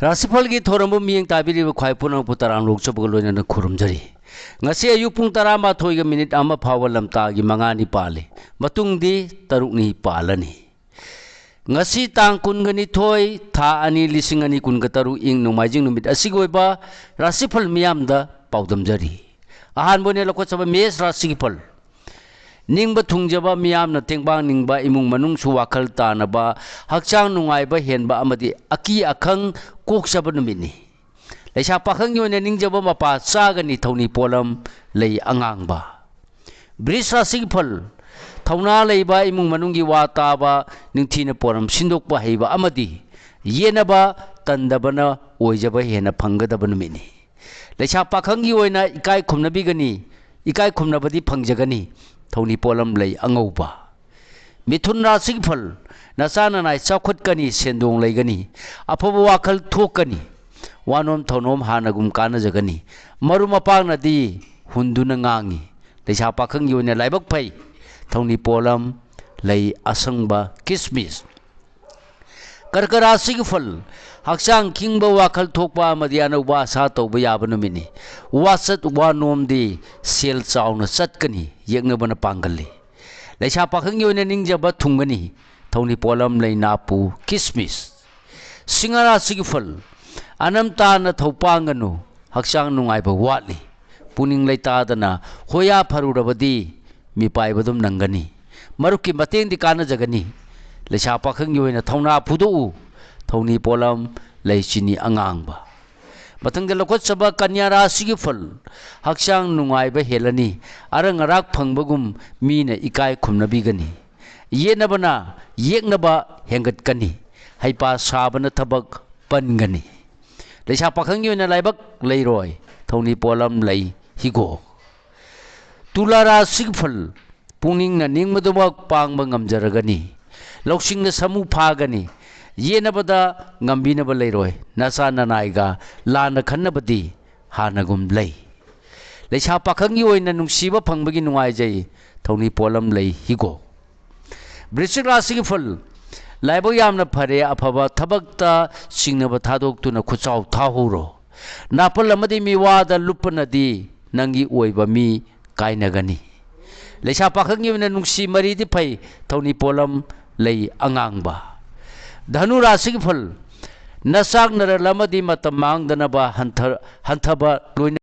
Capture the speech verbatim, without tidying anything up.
ꯔꯥꯁꯤꯐꯜꯒꯤ ꯊꯧꯔꯝꯕꯨ ꯃꯤꯠꯌꯦꯡ ꯇꯥꯕꯤꯔꯤꯕ ꯈ꯭ꯋꯥꯏ ꯄꯨꯝꯅꯃꯛꯄꯨ ꯇꯔꯥꯝꯅ ꯑꯣꯛꯆꯕꯒ ꯂꯣꯏꯅꯅ ꯈꯨꯔꯨꯝꯖꯔꯤ꯫ ꯉꯁꯤ ꯑꯌꯨꯛ ꯄꯨꯡ ꯇꯔꯥꯃꯥꯊꯣꯏꯒ ꯃꯤꯅꯤꯠ ꯑꯃ ꯐꯥꯎꯕ ꯂꯝꯇꯥꯒꯤ ꯃꯉꯥꯅꯤ ꯄꯥꯜꯂꯤ꯫ ꯃꯇꯨꯡꯗꯤ ꯇꯔꯨꯛꯅꯤ ꯄꯥꯜꯂꯅꯤ꯫ ꯉꯁꯤ ꯇꯥꯡ ꯀꯨꯟꯒ ꯅꯤꯊꯣꯏ, ꯊꯥ ꯑꯅꯤ, ꯂꯤꯁꯤꯡ ꯑꯅꯤ ꯀꯨꯟꯒ ꯇꯔꯨꯛ, ꯏꯪ ꯅꯣꯡꯃꯥꯏꯖꯤꯡ ꯅꯨꯃꯤꯠ ꯑꯁꯤꯒꯤ ꯑꯣꯏꯕ ꯔꯥꯁꯤꯐꯜ ꯃꯤꯌꯥꯝꯗ ꯄꯥꯎꯗꯝꯖꯔꯤ꯫ ꯑꯍꯥꯟꯕ ꯑꯣꯏꯅ ꯂꯧꯈꯠꯆꯕ ꯃꯦꯁ ꯔꯥꯁꯤꯒꯤ ꯐꯜ꯫ ꯅꯤꯡꯕ ꯊꯨꯡꯖꯕ, ꯃꯤꯌꯥꯝꯅ ꯇꯦꯡꯕꯥꯡ ꯅꯤꯡꯕ, ꯏꯃꯨꯡ ꯃꯅꯨꯡꯁꯨ ꯋꯥꯈꯜ ꯇꯥꯅꯕ, ꯍꯛꯆꯥꯡ ꯅꯨꯡꯉꯥꯏꯕ ꯍꯦꯟꯕ ꯑꯃꯗꯤ ꯑꯀꯤ ꯑꯈꯪ ꯀꯣꯛꯆꯕ ꯅꯨꯃꯤꯠꯅꯤ꯫ ꯂꯩꯁꯥ ꯄꯥꯈꯪꯒꯤ ꯑꯣꯏꯅ ꯅꯤꯡꯖꯕ ꯃꯄꯥ ꯆꯥꯒꯅꯤ꯫ ꯊꯧꯅꯤ ꯄꯣꯠꯂꯝ ꯂꯩ ꯑꯉꯥꯡꯕ꯫ ꯕ꯭ꯔꯤꯖ ꯔꯥꯁꯤꯒꯤ ꯐꯜ꯫ ꯊꯧꯅꯥ ꯂꯩꯕ, ꯏꯃꯨꯡ ꯃꯅꯨꯡꯒꯤ ꯋꯥ ꯇꯥꯕ, ꯅꯤꯡꯊꯤꯅ ꯄꯣꯠꯂꯝ ꯁꯤꯟꯗꯣꯛꯄ ꯍꯩꯕ ꯑꯃꯗꯤ ꯌꯦꯠꯅꯕ ꯇꯟꯗꯕꯅ ꯑꯣꯏꯖꯕ ꯍꯦꯟꯅ ꯐꯪꯒꯗꯕ ꯅꯨꯃꯤꯠꯅꯤ꯫ ꯂꯩꯁꯥ ꯄꯥꯈꯪꯒꯤ ꯑꯣꯏꯅ ꯏꯀꯥꯏ ꯈꯨꯝꯅꯕꯤꯒꯅꯤ, ꯏꯀꯥꯏ ꯈꯨꯝꯅꯕꯗꯤ ꯐꯪꯖꯒꯅꯤ꯫ ꯊꯧꯅꯤ ꯄꯣꯠꯂꯝ ꯂꯩ ꯑꯉꯧꯕ꯫ ꯃꯤꯊꯨꯟ ꯔꯥꯁꯤꯒꯤ ꯐꯜ꯫ ꯅꯆꯥ ꯅꯅꯥꯏ ꯆꯥꯎꯈꯠꯀꯅꯤ, ꯁꯦꯟꯗꯣꯡ ꯂꯩꯒꯅꯤ, ꯑꯐꯕ ꯋꯥꯈꯜ ꯊꯣꯛꯀꯅꯤ, ꯋꯥꯅꯣꯝ ꯊꯧꯅꯣꯝ ꯍꯥꯟꯅꯒꯨꯝ ꯀꯥꯟꯅꯖꯒꯅꯤ꯫ ꯃꯔꯨꯞ ꯃꯄꯥꯡꯅꯗꯤ ꯍꯨꯟꯗꯨꯅ ꯉꯥꯡꯉꯤ꯫ ꯂꯩꯁꯥ ꯄꯥꯈꯪꯒꯤ ꯑꯣꯏꯅ ꯂꯥꯏꯕꯛ ꯐꯩ꯫ ꯊꯧꯅꯤ ꯄꯣꯠꯂꯝ ꯂꯩ ꯑꯁꯪꯕ, ꯀꯤꯁꯃꯤꯁ꯫ ꯀꯔꯀ ꯔꯥꯁꯤꯒꯤ ꯐꯜ꯫ ꯍꯛꯆꯥꯡ ꯈꯤꯡꯕ, ꯋꯥꯈꯜ ꯊꯣꯛꯄ ꯑꯃꯗꯤ ꯑꯅꯧꯕ ꯑꯁꯥ ꯇꯧꯕ ꯌꯥꯕ ꯅꯨꯃꯤꯠꯅꯤ꯫ ꯋꯥꯆꯠ ꯋꯥꯅꯣꯝꯗꯤ ꯁꯦꯜ ꯆꯥꯎꯅ ꯆꯠꯀꯅꯤ, ꯌꯦꯛꯅꯕꯅ ꯄꯥꯡꯒꯜꯂꯤ꯫ ꯂꯩꯁꯥ ꯄꯥꯈꯪꯒꯤ ꯑꯣꯏꯅ ꯅꯤꯡꯖꯕ ꯊꯨꯡꯒꯅꯤ꯫ ꯊꯧꯅꯤ ꯄꯣꯠꯂꯝ ꯂꯩ ꯅꯥꯄꯨ, ꯀꯤꯁꯃꯤꯁ꯫ ꯁꯤꯡꯍ ꯔꯥꯁꯤꯒꯤ ꯐꯜ꯫ ꯑꯅꯝ ꯇꯥꯅ ꯊꯧꯄꯥꯡꯒꯅꯨ, ꯍꯛꯆꯥꯡ ꯅꯨꯡꯉꯥꯏꯕ ꯋꯥꯠꯂꯤ꯫ ꯄꯨꯛꯅꯤꯡ ꯂꯩꯇꯥꯗꯅ ꯍꯣꯌꯥ ꯐꯔꯨꯔꯕꯗꯤ ꯃꯤꯄꯥꯏꯕ ꯑꯗꯨꯝ ꯅꯪꯒꯅꯤ꯫ ꯃꯔꯨꯞꯀꯤ ꯃꯇꯦꯡꯗꯤ ꯀꯥꯟꯅꯖꯒꯅꯤ꯫ ꯂꯩꯁꯥ ꯄꯥꯈꯪꯒꯤ ꯑꯣꯏꯅ ꯊꯧꯅꯥ ꯐꯨꯗꯣꯛꯎ꯫ ꯊꯧꯅꯤ ꯄꯣꯠꯂꯝ ꯂꯩ ꯆꯤꯅꯤ ꯑꯉꯥꯡꯕ꯫ ꯃꯊꯪꯗ ꯂꯧꯈꯠꯆꯕ ꯀꯟꯌꯥ ꯔꯥꯁꯤꯒꯤ ꯐꯜ꯫ ꯍꯛꯆꯥꯡ ꯅꯨꯡꯉꯥꯏꯕ ꯍꯦꯜꯂꯅꯤ꯫ ꯑꯔꯪ ꯑꯔꯥꯛ ꯐꯪꯕꯒꯨꯝ ꯃꯤꯅ ꯏꯀꯥꯏ ꯈꯨꯝꯅꯕꯤꯒꯅꯤ꯫ ꯌꯦꯠꯅꯕꯅ ꯌꯦꯛꯅꯕ ꯍꯦꯟꯒꯠꯀꯅꯤ꯫ ꯍꯩꯄꯥ ꯁꯥꯕꯅ ꯊꯕꯛ ꯄꯟꯒꯅꯤ꯫ ꯂꯩꯁꯥ ꯄꯥꯈꯪꯒꯤ ꯑꯣꯏꯅ ꯂꯥꯏꯕꯛ ꯂꯩꯔꯣꯏ꯫ ꯊꯧꯅꯤ ꯄꯣꯠꯂꯝ ꯂꯩ ꯍꯤꯒꯣꯛ꯫ ꯇꯨꯂꯥ ꯔꯥꯁꯤꯒꯤ ꯐꯜ꯫ ꯄꯨꯛꯅꯤꯡꯅ ꯅꯤꯡꯕꯗꯨꯃꯛ ꯄꯥꯡꯕ ꯉꯝꯖꯔꯒꯅꯤ꯫ ꯂꯧꯁꯤꯡꯅ ꯁꯃꯨ ꯐꯥꯒꯅꯤ꯫ ꯌꯦꯠꯅꯕꯗ ꯉꯝꯕꯤꯅꯕ ꯂꯩꯔꯣꯏ꯫ ꯅꯆꯥ ꯅꯅꯥꯏꯒ ꯂꯥꯟꯅ ꯈꯟꯅꯕꯗꯤ ꯍꯥꯟꯅꯒꯨꯝ ꯂꯩ꯫ ꯂꯩꯁꯥ ꯄꯥꯈꯪꯒꯤ ꯑꯣꯏꯅ ꯅꯨꯡꯁꯤꯕ ꯐꯪꯕꯒꯤ ꯅꯨꯡꯉꯥꯏꯖꯩ꯫ ꯊꯧꯅꯤ ꯄꯣꯠꯂꯝ ꯂꯩ ꯍꯤꯒꯣꯛ꯫ ꯕ꯭ꯔꯤꯁꯤꯛ ꯔꯥꯁꯤꯒꯤ ꯐꯜ꯫ ꯂꯥꯏꯕꯛ ꯌꯥꯝꯅ ꯐꯔꯦ, ꯑꯐꯕ ꯊꯕꯛꯇ ꯆꯤꯡꯅꯕ ꯊꯥꯗꯣꯛꯇꯨꯅ ꯈꯨꯠꯆꯥꯎ ꯊꯥꯍꯧꯔꯣ꯫ ꯅꯥꯄꯜ ꯑꯃꯗꯤ ꯃꯤꯋꯥꯗ ꯂꯨꯞꯄꯅꯗꯤ ꯅꯪꯒꯤ ꯑꯣꯏꯕ ꯃꯤ ꯀꯥꯏꯅꯒꯅꯤ꯫ ꯂꯩꯁꯥ ꯄꯥꯈꯪꯒꯤ ꯑꯣꯏꯅ ꯅꯨꯡꯁꯤ ꯃꯔꯤꯗꯤ ꯐꯩ, ꯊꯧꯅꯤ ꯄꯣꯠꯂꯝ ꯂꯩ ꯑꯉꯥꯡꯕ꯫ ꯙꯅꯨ ꯔꯥꯁꯤꯒꯤ ꯐꯜ, ꯅꯆꯥꯛ ꯅꯔꯜ ꯑꯃꯗꯤ ꯃꯇꯝ ꯃꯥꯡꯗꯅꯕ ꯍꯟꯊ-, ꯍꯟꯊꯕ ꯂꯣꯏꯅ